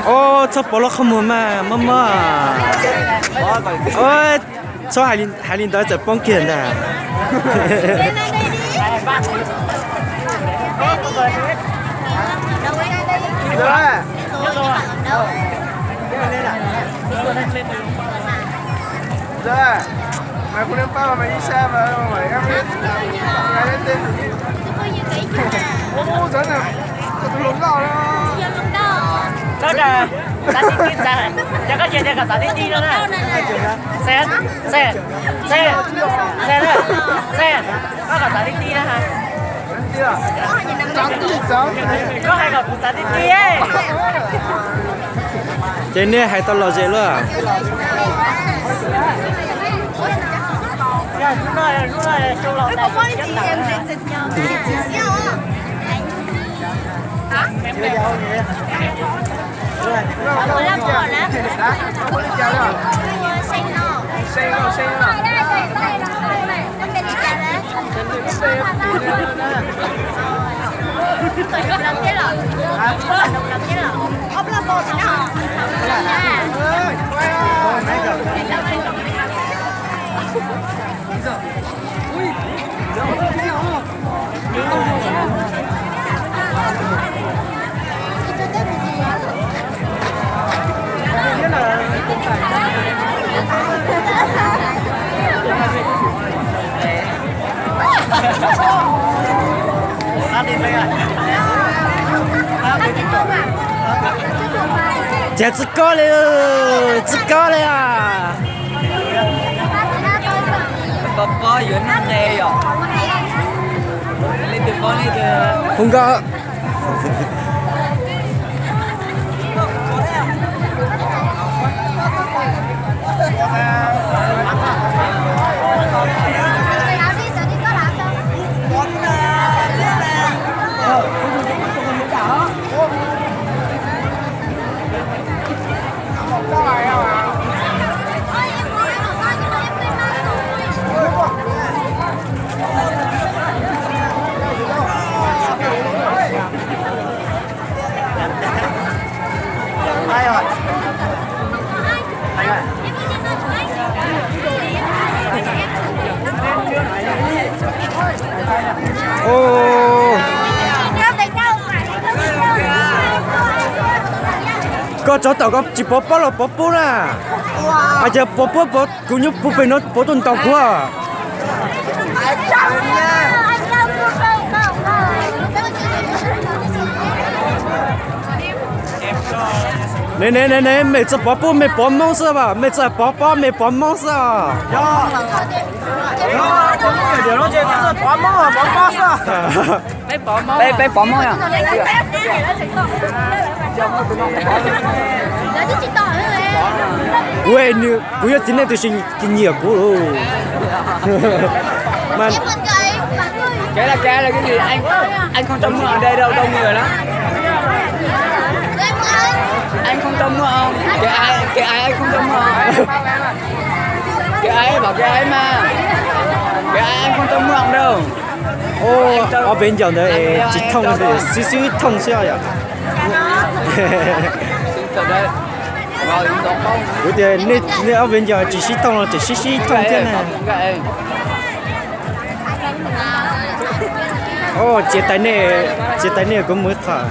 Ua, txhob pov lub qhov muag mas mob mob. Txhob hais li ntawd txawm poob kiag ntag. Tab sis txav tib tib, cas koj tsis tias kom txav tib tib no na? Xav, xav, xav, xav, koj kom txav tib tib na. Koj hais kom kuv txav tib tib. Ces nej hais tau lom zem luaj. Cas tsis kob li, tsis kob li os. Pov pob yuav noj nqe yom. Leej twg pob leej twg. Hum nkauj. Koj tsov tom koj tsis pov pob los pov pub na. Hais tias pov pob, kuv nyob puag pem no pov tuaj ntaus kuv. Ne ne ne ne, mej txawj pov pob mej pov moob xwb as, mej txawj pov pob mej pov moob xwb os. Peb pov moob. Kuv, kuv yog txiv neej tab sis tsis nyiam kuv. Anh không cho mượn ở đây đâu, đông người lắm. Anh không cho mượn không? Cái ai, cái ai anh không cho mượn? Cái ai bảo cái ai mà. Cái ai anh không cho mượn đâu. Ôb, ob peb ncaug ntawd tsis thooj, xwb xwb thooj xwb yom. Kuv tias nej ob peb ncaug tsis sib thooj los tseem sib sib thooj thiab na. Ôb, txiav taws nej, txiav taws nej kuv mus tham.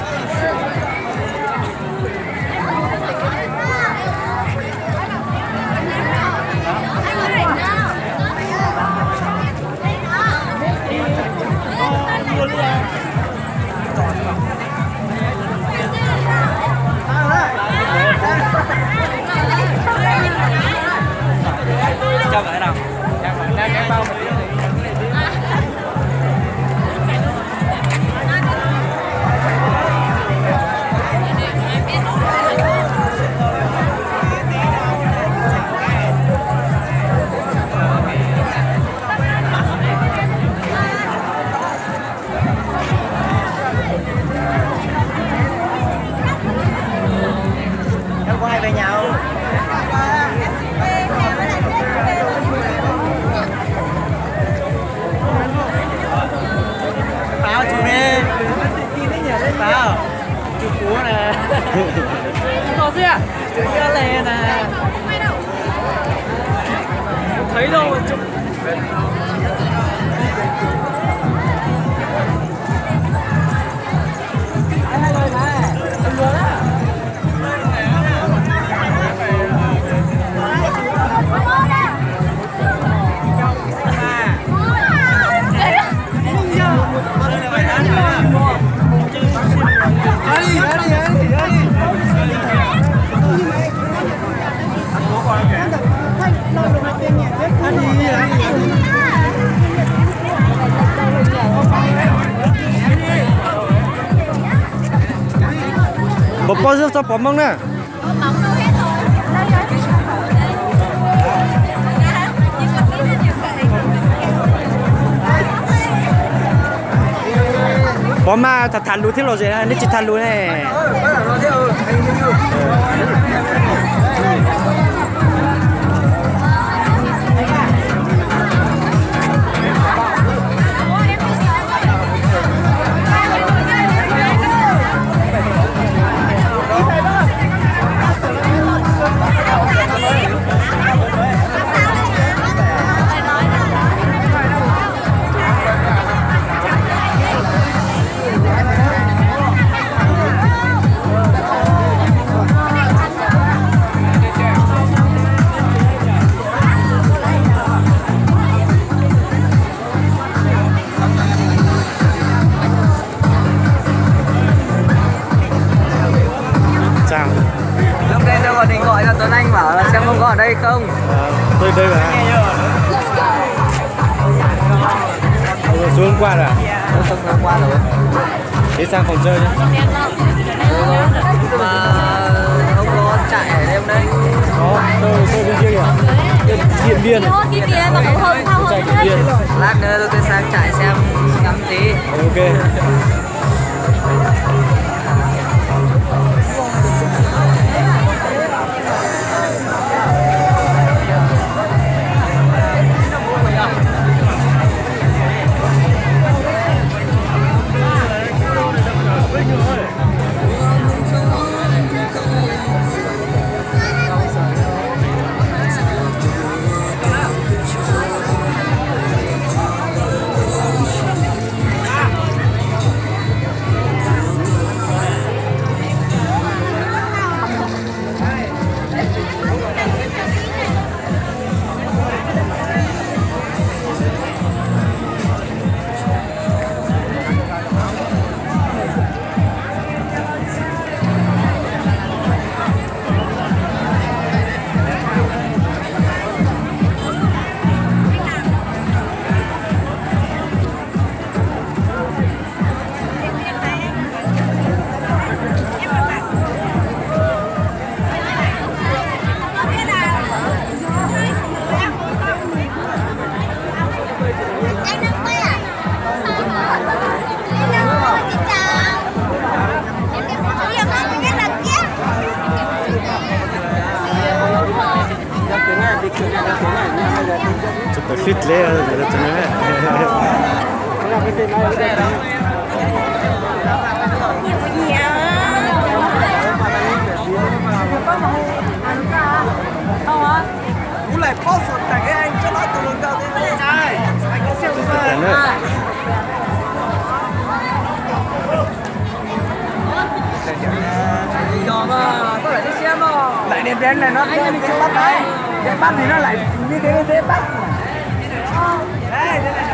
Puas paub zeb txhob pov Hmoob na? Pov mas tham tham lus thiab los zem, nej tsis tham lus ne. Sao? Lúc đấy tôi gọi điện thoại cho Tuấn Anh bảo là xem có ở đây không. Tôi đây mà. Ủa, xuống hôm qua rồi à? Ủa, sao không qua rồi? Thế sang phòng chơi chứ? Mà không có trại ở đêm đấy. Có, tôi, tôi bên kia kìa. Điện Biên. Tôi trại Điện Biên. Lát nữa tôi sẽ sang trại xem ngắm tí. Ok. Chụp perfect đấy, chụp perfect. Ú lais pob xuas teem ib, tus hluas nkauj tib neeg. Lais Điện Biên này nó dễ bắt đấy. Dễ bắt thì nó lại như thế, nó dễ bắt. Đấy, thế này nó